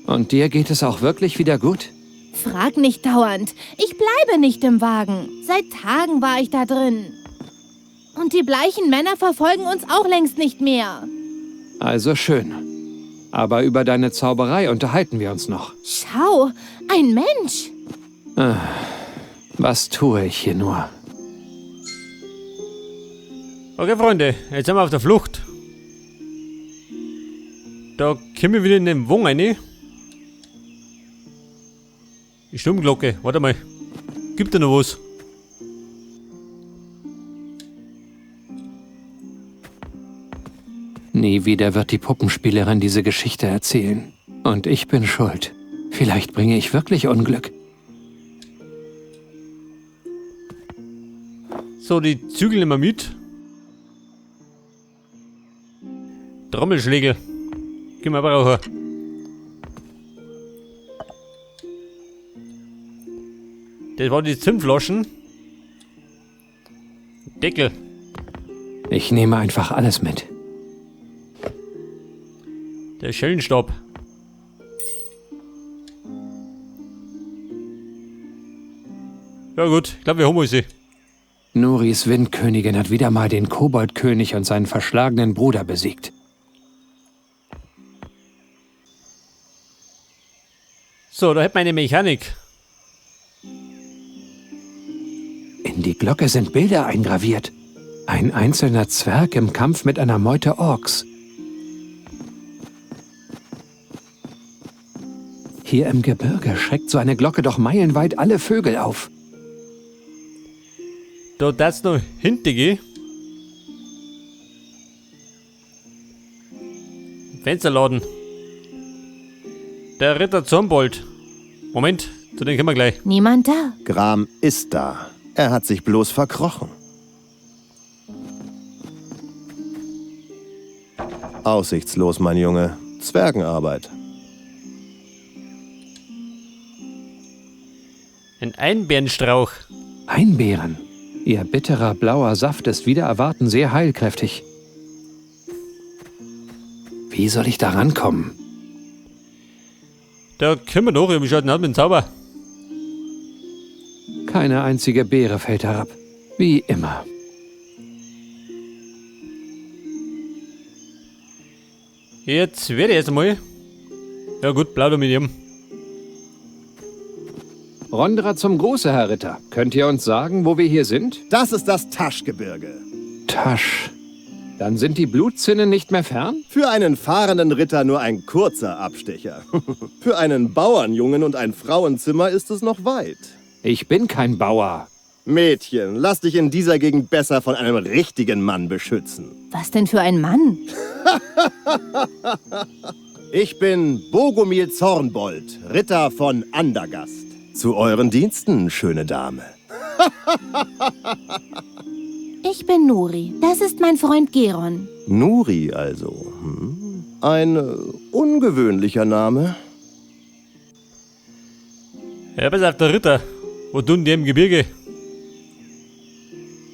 Und dir geht es auch wirklich wieder gut? Frag nicht dauernd. Ich bleibe nicht im Wagen. Seit Tagen war ich da drin. Und die bleichen Männer verfolgen uns auch längst nicht mehr. Also schön. Aber über deine Zauberei unterhalten wir uns noch. Schau, ein Mensch. Was tue ich hier nur? Okay, Freunde, jetzt sind wir auf der Flucht. Da kommen wir wieder in den Wagen rein. Die Sturmglocke, warte mal. Gibt da noch was? Nie wieder wird die Puppenspielerin diese Geschichte erzählen. Und ich bin schuld. Vielleicht bringe ich wirklich Unglück. So, die Zügel nehmen wir mit. Trommelschlägel. Können wir brauchen. Das waren die Zimtflaschen. Deckel. Ich nehme einfach alles mit. Der Schellenstab. Ja gut, ich glaub, wir haben sie. Nuris Windkönigin hat wieder mal den Koboldkönig und seinen verschlagenen Bruder besiegt. So, da hätten wir eine Mechanik. In die Glocke sind Bilder eingraviert. Ein einzelner Zwerg im Kampf mit einer Meute Orks. Hier im Gebirge schreckt so eine Glocke doch meilenweit alle Vögel auf. Da darf's noch hinten gehen. Fensterladen. Der Ritter Zornbold. Moment, zu dem kommen wir gleich. Niemand da. Gram ist da. Er hat sich bloß verkrochen. Aussichtslos, mein Junge. Zwergenarbeit. Ein Einbeerenstrauch. Einbeeren? Ihr bitterer blauer Saft ist wider Erwarten sehr heilkräftig. Wie soll ich da rankommen? Da können wir doch, wie schaut denn aus mit dem Zauber? Keine einzige Beere fällt herab. Wie immer. Jetzt werde ich erst einmal. Ja gut, plauder mit ihm. Rondra zum Gruße, Herr Ritter. Könnt ihr uns sagen, wo wir hier sind? Das ist das Taschgebirge. Tasch. Dann sind die Blutzinnen nicht mehr fern? Für einen fahrenden Ritter nur ein kurzer Abstecher. Für einen Bauernjungen und ein Frauenzimmer ist es noch weit. Ich bin kein Bauer. Mädchen, lass dich in dieser Gegend besser von einem richtigen Mann beschützen. Was denn für ein Mann? Ich bin Bogomil Zornbold, Ritter von Andergast. Zu euren Diensten, schöne Dame. Ich bin Nuri. Das ist mein Freund Geron. Nuri also. Ein ungewöhnlicher Name. Ja, pass auf, der Ritter. Wo tun die im Gebirge?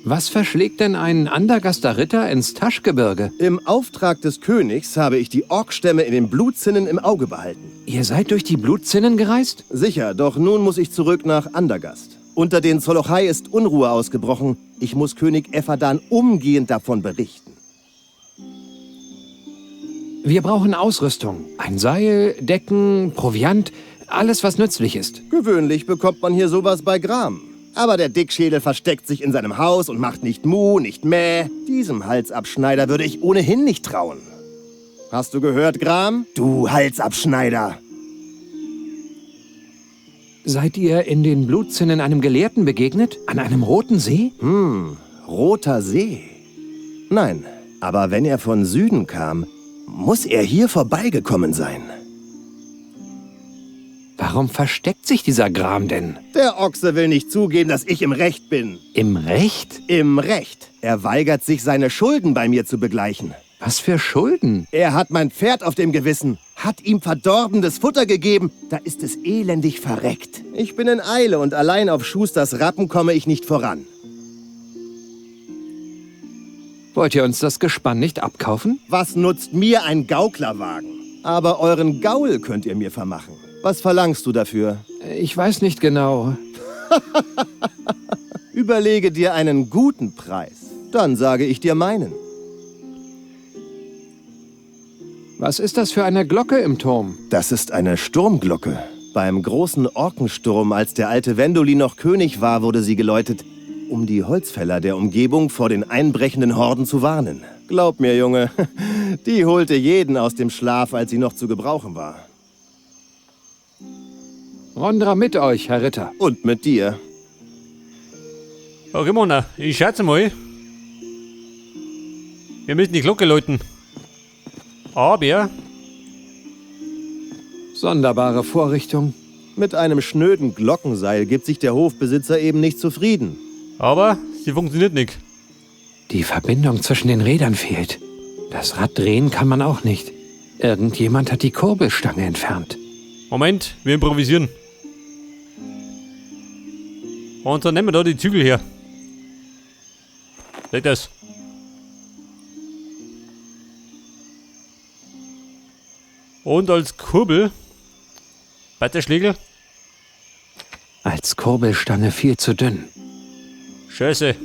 Was verschlägt denn einen Andergaster Ritter ins Taschgebirge? Im Auftrag des Königs habe ich die Orkstämme in den Blutzinnen im Auge behalten. Ihr seid durch die Blutzinnen gereist? Sicher, doch nun muss ich zurück nach Andergast. Unter den Zolochai ist Unruhe ausgebrochen. Ich muss König Efferdan umgehend davon berichten. Wir brauchen Ausrüstung. Ein Seil, Decken, Proviant, alles, was nützlich ist. Gewöhnlich bekommt man hier sowas bei Gram. Aber der Dickschädel versteckt sich in seinem Haus und macht nicht Mu, nicht Mäh. Diesem Halsabschneider würde ich ohnehin nicht trauen. Hast du gehört, Gram? Du Halsabschneider! Seid ihr in den Blutzinnen einem Gelehrten begegnet? An einem roten See? Roter See? Nein, aber wenn er von Süden kam, muss er hier vorbeigekommen sein. Warum versteckt sich dieser Gram denn? Der Ochse will nicht zugeben, dass ich im Recht bin. Im Recht? Im Recht. Er weigert sich, seine Schulden bei mir zu begleichen. Was für Schulden? Er hat mein Pferd auf dem Gewissen, hat ihm verdorbenes Futter gegeben. Da ist es elendig verreckt. Ich bin in Eile und allein auf Schusters Rappen komme ich nicht voran. Wollt ihr uns das Gespann nicht abkaufen? Was nutzt mir ein Gauklerwagen? Aber euren Gaul könnt ihr mir vermachen. Was verlangst du dafür? Ich weiß nicht genau. Überlege dir einen guten Preis. Dann sage ich dir meinen. Was ist das für eine Glocke im Turm? Das ist eine Sturmglocke. Beim großen Orkensturm, als der alte Wendolin noch König war, wurde sie geläutet, um die Holzfäller der Umgebung vor den einbrechenden Horden zu warnen. Glaub mir, Junge, die holte jeden aus dem Schlaf, als sie noch zu gebrauchen war. Rondra mit euch, Herr Ritter. Und mit dir. Okay, Mona, ich schätze mal, wir müssen die Glocke läuten. Aber... Sonderbare Vorrichtung. Mit einem schnöden Glockenseil gibt sich der Hofbesitzer eben nicht zufrieden. Aber sie funktioniert nicht. Die Verbindung zwischen den Rädern fehlt. Das Rad drehen kann man auch nicht. Irgendjemand hat die Kurbelstange entfernt. Moment, wir improvisieren. Und dann nehmen wir da die Zügel her. Seht das? Und als Kurbel. Weiterschlägel. Als Kurbelstange viel zu dünn. Scheiße.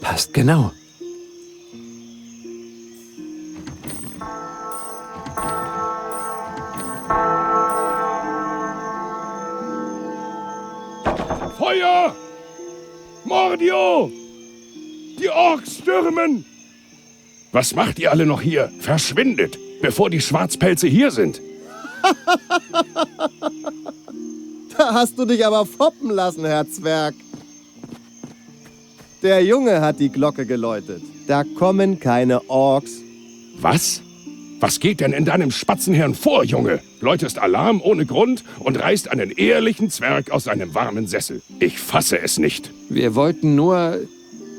Passt genau. Feuer! Mordio! Die Orks stürmen! Was macht ihr alle noch hier? Verschwindet, bevor die Schwarzpelze hier sind. Da hast du dich aber foppen lassen, Herr Zwerg. Der Junge hat die Glocke geläutet. Da kommen keine Orks. Was? Was geht denn in deinem Spatzenhirn vor, Junge? Läutest Alarm ohne Grund und reißt einen ehrlichen Zwerg aus seinem warmen Sessel. Ich fasse es nicht. Wir wollten nur...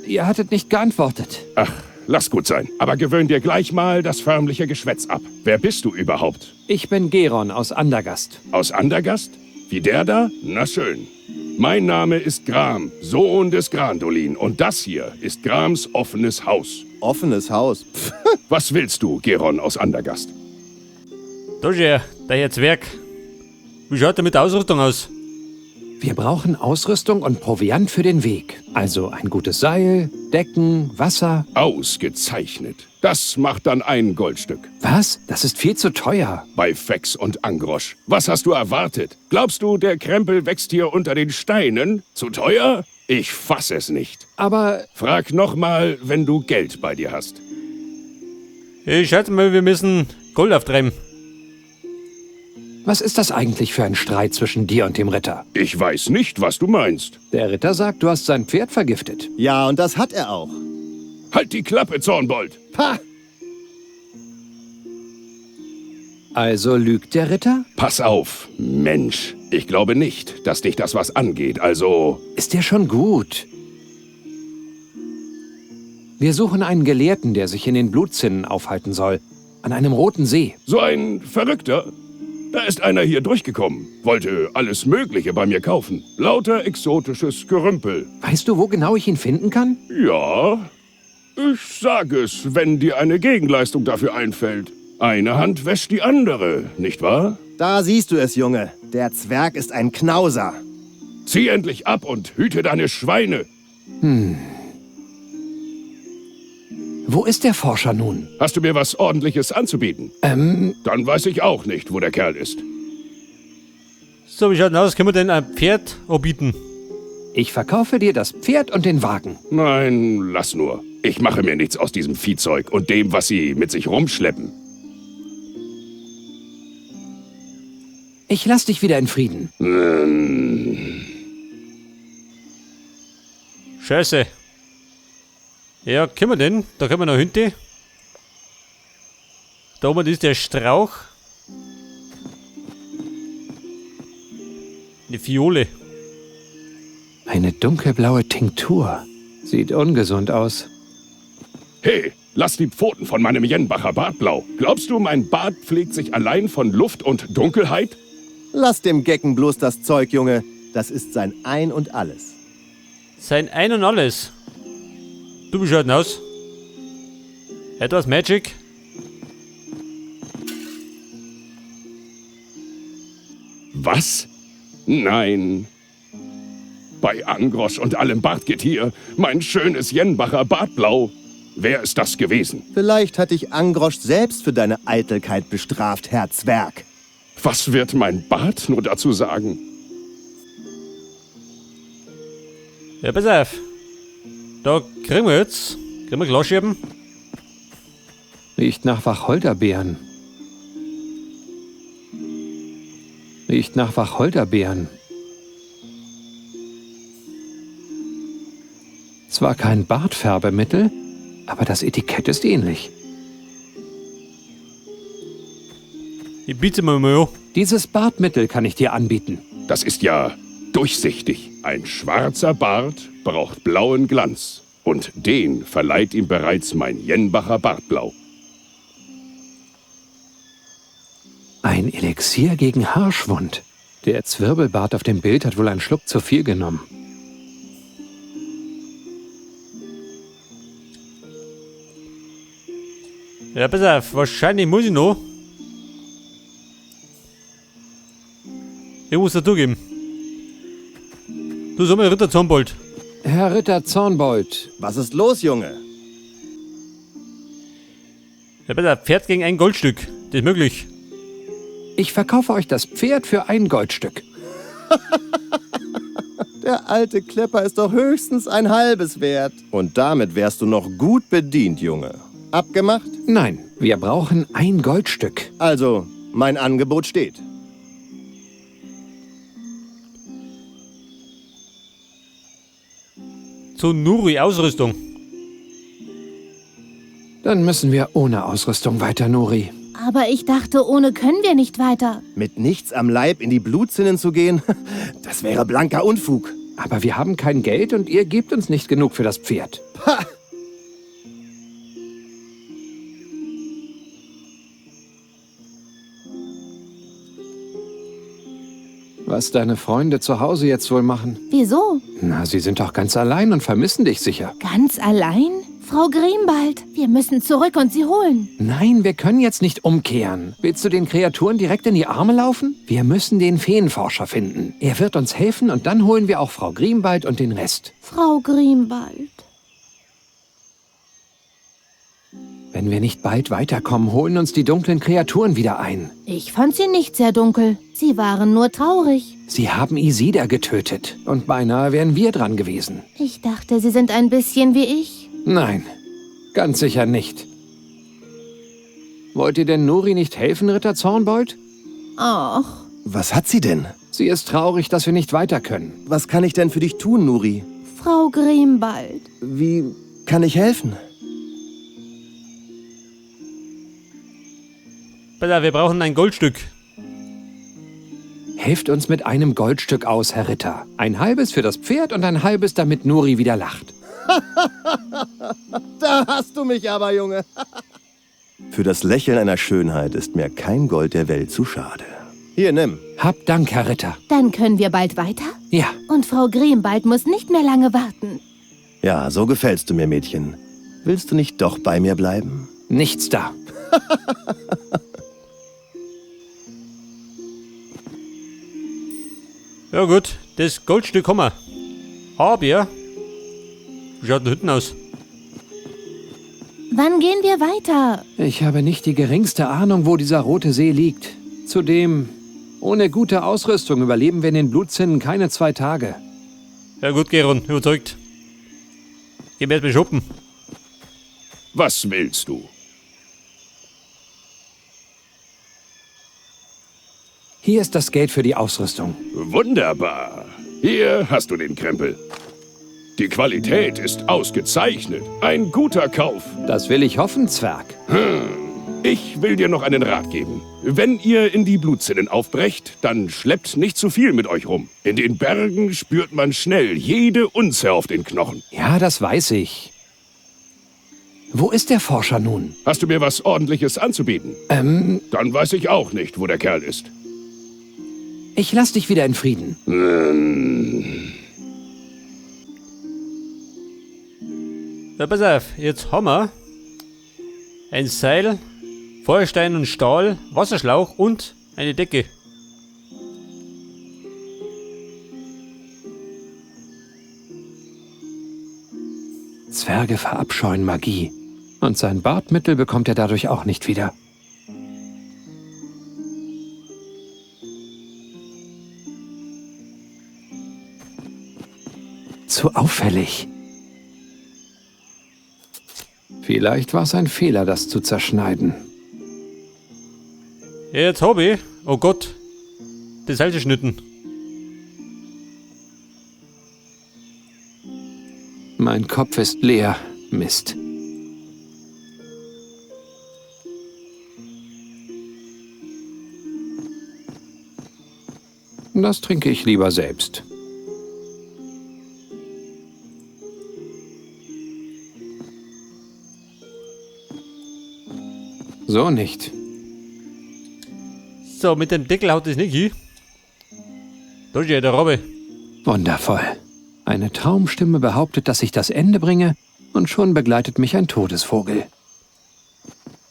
Ihr hattet nicht geantwortet. Ach, lass gut sein. Aber gewöhn dir gleich mal das förmliche Geschwätz ab. Wer bist du überhaupt? Ich bin Geron aus Andergast. Aus Andergast? Wie der da? Na schön. Mein Name ist Gram, Sohn des Grandolin. Und das hier ist Grams offenes Haus. Offenes Haus? Pff. Was willst du, Geron aus Andergast? Da ist er, der Herr Zwerg. Wie schaut er mit der Ausrüstung aus? Wir brauchen Ausrüstung und Proviant für den Weg. Also ein gutes Seil, Decken, Wasser. Ausgezeichnet. Das macht dann ein Goldstück. Was? Das ist viel zu teuer. Bei Fex und Angrosch. Was hast du erwartet? Glaubst du, der Krempel wächst hier unter den Steinen? Zu teuer? Ich fass es nicht. Aber... Frag nochmal, wenn du Geld bei dir hast. Ich schätze mal, wir müssen Gold auftreiben. Was ist das eigentlich für ein Streit zwischen dir und dem Ritter? Ich weiß nicht, was du meinst. Der Ritter sagt, du hast sein Pferd vergiftet. Ja, und das hat er auch. Halt die Klappe, Zornbold! Pah! Also lügt der Ritter? Pass auf, Mensch. Ich glaube nicht, dass dich das was angeht, also... Ist ja schon gut. Wir suchen einen Gelehrten, der sich in den Blutzinnen aufhalten soll. An einem roten See. So ein Verrückter? Da ist einer hier durchgekommen, wollte alles Mögliche bei mir kaufen. Lauter exotisches Gerümpel. Weißt du, wo genau ich ihn finden kann? Ja, ich sag es, wenn dir eine Gegenleistung dafür einfällt. Eine Hand wäscht die andere, nicht wahr? Da siehst du es, Junge. Der Zwerg ist ein Knauser. Zieh endlich ab und hüte deine Schweine. Hm. Wo ist der Forscher nun? Hast du mir was Ordentliches anzubieten? Dann weiß ich auch nicht, wo der Kerl ist. So, wie schaut denn aus? Können wir denn ein Pferd anbieten? Ich verkaufe dir das Pferd und den Wagen. Nein, lass nur. Ich mache mir nichts aus diesem Viehzeug und dem, was sie mit sich rumschleppen. Ich lass dich wieder in Frieden. Scheiße. Ja, können wir denn? Da können wir noch hinten. Da oben ist der Strauch. Eine Fiole. Eine dunkelblaue Tinktur. Sieht ungesund aus. Hey, lass die Pfoten von meinem Jenbacher Bart blau. Glaubst du, mein Bart pflegt sich allein von Luft und Dunkelheit? Lass dem Gecken bloß das Zeug, Junge. Das ist sein Ein und Alles. Sein Ein und Alles? Du, wie schaut denn aus? Etwas Magic? Was? Nein. Bei Angrosch und allem Bartgetier, mein schönes Jenbacher Bartblau. Wer ist das gewesen? Vielleicht hat dich Angrosch selbst für deine Eitelkeit bestraft, Herr Zwerg. Was wird mein Bart nur dazu sagen? Ja, pass auf. Da kriegen wir jetzt. Kriegen wir Glasscherben? Riecht nach Wacholderbeeren. Riecht nach Wacholderbeeren. Zwar kein Bartfärbemittel, aber das Etikett ist ähnlich. Ich biete mir mal an. Dieses Bartmittel kann ich dir anbieten. Das ist ja durchsichtig. Ein schwarzer Bart braucht blauen Glanz. Und den verleiht ihm bereits mein Jenbacher Bartblau. Ein Elixier gegen Haarschwund. Der Zwirbelbart auf dem Bild hat wohl einen Schluck zu viel genommen. Ja, pass auf, wahrscheinlich muss ich noch. Ich muss dazugeben. Du, sag mal, Ritter Zornbold. Herr Ritter Zornbold. Was ist los, Junge? Ja, pass auf, Pferd gegen ein Goldstück. Das ist möglich. Ich verkaufe euch das Pferd für ein Goldstück. Der alte Klepper ist doch höchstens ein halbes wert. Und damit wärst du noch gut bedient, Junge. Abgemacht? Nein, wir brauchen ein Goldstück. Also, mein Angebot steht. Zu Nuri Ausrüstung. Dann müssen wir ohne Ausrüstung weiter, Nuri. Aber ich dachte, ohne können wir nicht weiter. Mit nichts am Leib in die Blutzinnen zu gehen, das wäre blanker Unfug. Aber wir haben kein Geld und ihr gebt uns nicht genug für das Pferd. Ha! Was deine Freunde zu Hause jetzt wohl machen? Wieso? Na, sie sind doch ganz allein und vermissen dich sicher. Ganz allein? Frau Grimbald, wir müssen zurück und sie holen. Nein, wir können jetzt nicht umkehren. Willst du den Kreaturen direkt in die Arme laufen? Wir müssen den Feenforscher finden. Er wird uns helfen und dann holen wir auch Frau Grimbald und den Rest. Frau Grimbald. Wenn wir nicht bald weiterkommen, holen uns die dunklen Kreaturen wieder ein. Ich fand sie nicht sehr dunkel. Sie waren nur traurig. Sie haben Isida getötet. Und beinahe wären wir dran gewesen. Ich dachte, sie sind ein bisschen wie ich. Nein, ganz sicher nicht. Wollt ihr denn Nuri nicht helfen, Ritter Zornbold? Ach. Was hat sie denn? Sie ist traurig, dass wir nicht weiter können. Was kann ich denn für dich tun, Nuri? Frau Grimbald. Wie kann ich helfen? Wir brauchen ein Goldstück. Helft uns mit einem Goldstück aus, Herr Ritter. Ein halbes für das Pferd und ein halbes, damit Nuri wieder lacht. Da hast du mich aber, Junge. Für das Lächeln einer Schönheit ist mir kein Gold der Welt zu schade. Hier, nimm. Hab Dank, Herr Ritter. Dann können wir bald weiter? Ja. Und Frau Grimbald muss nicht mehr lange warten. Ja, so gefällst du mir, Mädchen. Willst du nicht doch bei mir bleiben? Nichts da. Ja gut, das Goldstück haben wir. Aber, wie schaut denn hinten aus? Wann gehen wir weiter? Ich habe nicht die geringste Ahnung, wo dieser rote See liegt. Zudem, ohne gute Ausrüstung überleben wir in den Blutzinnen keine 2 Tage. Ja gut, Geron, überzeugt. Geh mir erstmal shoppen. Was willst du? Hier ist das Geld für die Ausrüstung. Wunderbar. Hier hast du den Krempel. Die Qualität ist ausgezeichnet. Ein guter Kauf. Das will ich hoffen, Zwerg. Ich will dir noch einen Rat geben. Wenn ihr in die Blutzinnen aufbrecht, dann schleppt nicht zu viel mit euch rum. In den Bergen spürt man schnell jede Unze auf den Knochen. Ja, das weiß ich. Wo ist der Forscher nun? Hast du mir was Ordentliches anzubieten? Dann weiß ich auch nicht, wo der Kerl ist. Ich lass dich wieder in Frieden. Ja, pass auf, jetzt haben wir ein Seil, Feuerstein und Stahl, Wasserschlauch und eine Decke. Zwerge verabscheuen Magie. Und sein Bartmittel bekommt er dadurch auch nicht wieder. Zu auffällig. Vielleicht war es ein Fehler, das zu zerschneiden. Jetzt hab ich. Oh Gott. Das Seil geschnitten. Mein Kopf ist leer. Mist. Das trinke ich lieber selbst. So nicht. So, mit dem Deckel haut das nicht hin. Da ist ja der Robbe. Wundervoll. Eine Traumstimme behauptet, dass ich das Ende bringe, und schon begleitet mich ein Todesvogel.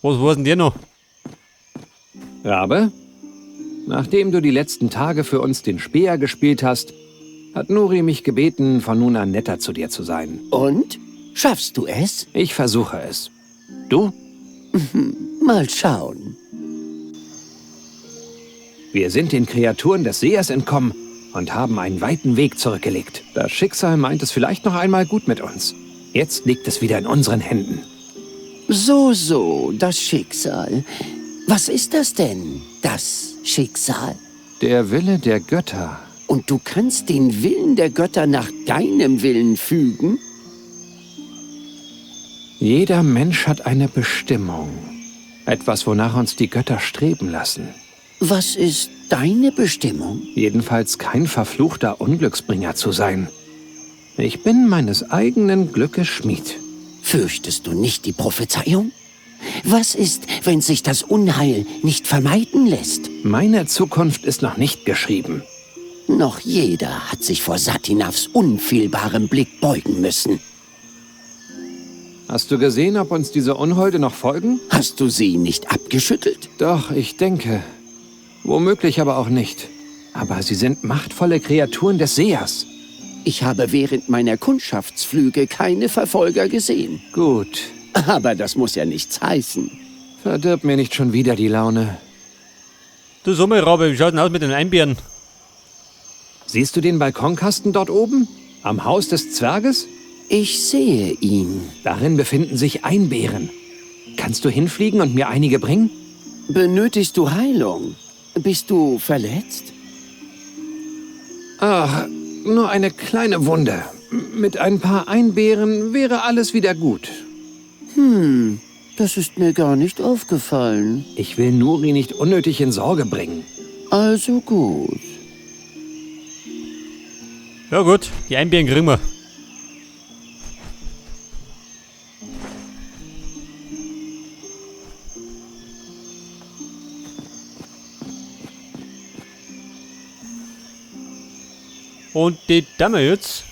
Was war denn der noch? Rabe, nachdem du die letzten Tage für uns den Speer gespielt hast, hat Nuri mich gebeten, von nun an netter zu dir zu sein. Und? Schaffst du es? Ich versuche es. Du? Mal schauen. Wir sind den Kreaturen des Seers entkommen und haben einen weiten Weg zurückgelegt. Das Schicksal meint es vielleicht noch einmal gut mit uns. Jetzt liegt es wieder in unseren Händen. So, so, das Schicksal. Was ist das denn, das Schicksal? Der Wille der Götter. Und du kannst den Willen der Götter nach deinem Willen fügen? Jeder Mensch hat eine Bestimmung. Etwas, wonach uns die Götter streben lassen. Was ist deine Bestimmung? Jedenfalls kein verfluchter Unglücksbringer zu sein. Ich bin meines eigenen Glückes Schmied. Fürchtest du nicht die Prophezeiung? Was ist, wenn sich das Unheil nicht vermeiden lässt? Meine Zukunft ist noch nicht geschrieben. Noch jeder hat sich vor Satinavs unfehlbarem Blick beugen müssen. Hast du gesehen, ob uns diese Unholde noch folgen? Hast du sie nicht abgeschüttelt? Doch, ich denke. Womöglich aber auch nicht. Aber sie sind machtvolle Kreaturen des Sehers. Ich habe während meiner Kundschaftsflüge keine Verfolger gesehen. Gut. Aber das muss ja nichts heißen. Verdirb mir nicht schon wieder die Laune. Du Sommerrabe, wie schaut denn aus mit den Einbeeren? Siehst du den Balkonkasten dort oben? Am Haus des Zwerges? Ich sehe ihn. Darin befinden sich Einbeeren. Kannst du hinfliegen und mir einige bringen? Benötigst du Heilung? Bist du verletzt? Ach, nur eine kleine Wunde. Mit ein paar Einbeeren wäre alles wieder gut. Hm, das ist mir gar nicht aufgefallen. Ich will Nuri nicht unnötig in Sorge bringen. Also gut. Ja gut, die Einbeeren kriegen wir. Und die Dame jetzt.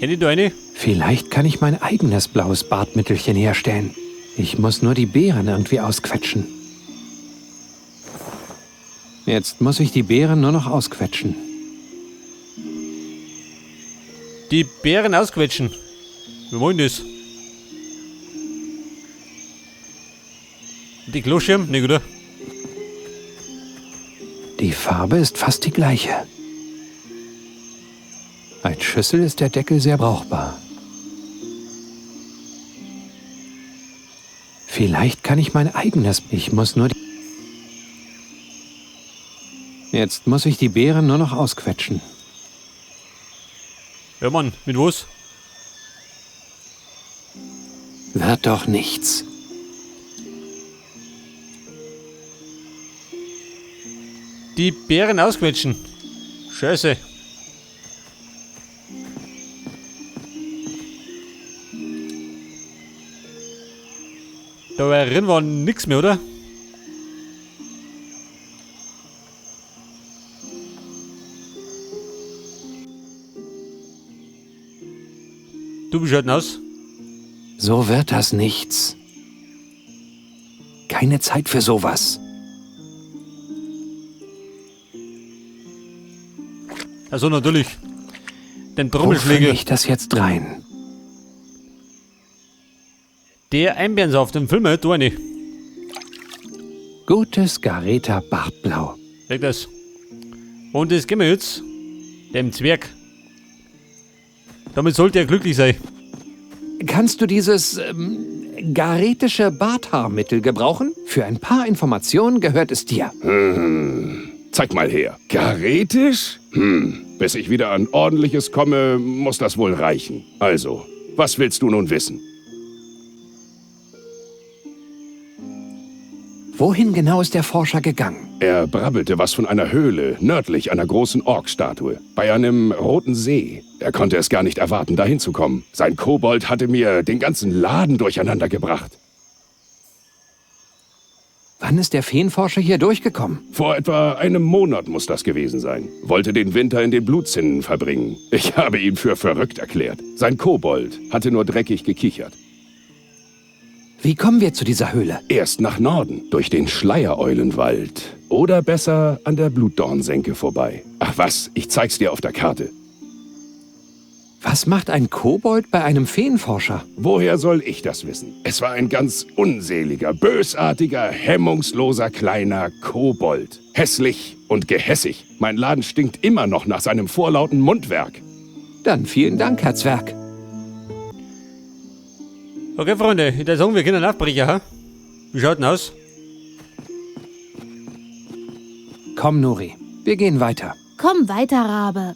Kennt ihr da eine? Vielleicht kann ich mein eigenes blaues Bartmittelchen herstellen. Ich muss nur die Beeren irgendwie ausquetschen. Jetzt muss ich die Beeren nur noch ausquetschen. Die Beeren ausquetschen? Wir wollen das. Die Kloschirm? Ne, oder? Die Farbe ist fast die gleiche. Als Schüssel ist der Deckel sehr brauchbar. Vielleicht kann ich mein eigenes... Ich muss nur... Jetzt muss ich die Beeren nur noch ausquetschen. Ja Mann, mit was? Wird doch nichts. Die Beeren ausquetschen. Scheiße. Da drin war nix mehr, oder? Du bist halt nass. So wird das nichts. Keine Zeit für sowas. Also natürlich. Den Wo Trommelschläger. ich das jetzt rein? Der Einbeerensaft, den füllen wir da rein. Gutes Gareta Bartblau. Leg das. Und das geben wir jetzt dem Zwerg. Damit sollte er glücklich sein. Kannst du dieses garetische Barthaarmittel gebrauchen? Für ein paar Informationen gehört es dir. Zeig mal her. Garetisch? Bis ich wieder an Ordentliches komme, muss das wohl reichen. Also, was willst du nun wissen? Wohin genau ist der Forscher gegangen? Er brabbelte was von einer Höhle, nördlich einer großen Ork-Statue, bei einem roten See. Er konnte es gar nicht erwarten, dahin zu kommen. Sein Kobold hatte mir den ganzen Laden durcheinander gebracht. Wann ist der Feenforscher hier durchgekommen? Vor etwa einem Monat muss das gewesen sein. Wollte den Winter in den Blutzinnen verbringen. Ich habe ihn für verrückt erklärt. Sein Kobold hatte nur dreckig gekichert. Wie kommen wir zu dieser Höhle? Erst nach Norden, durch den Schleiereulenwald. Oder besser an der Blutdornsenke vorbei. Ach was, ich zeig's dir auf der Karte. Was macht ein Kobold bei einem Feenforscher? Woher soll ich das wissen? Es war ein ganz unseliger, bösartiger, hemmungsloser kleiner Kobold. Hässlich und gehässig. Mein Laden stinkt immer noch nach seinem vorlauten Mundwerk. Dann vielen Dank, Herr Zwerg. Okay, Freunde, ich würde sagen, wir können aufbrechen, ha? Wie schaut denn aus? Komm, Nuri, wir gehen weiter. Komm weiter, Rabe.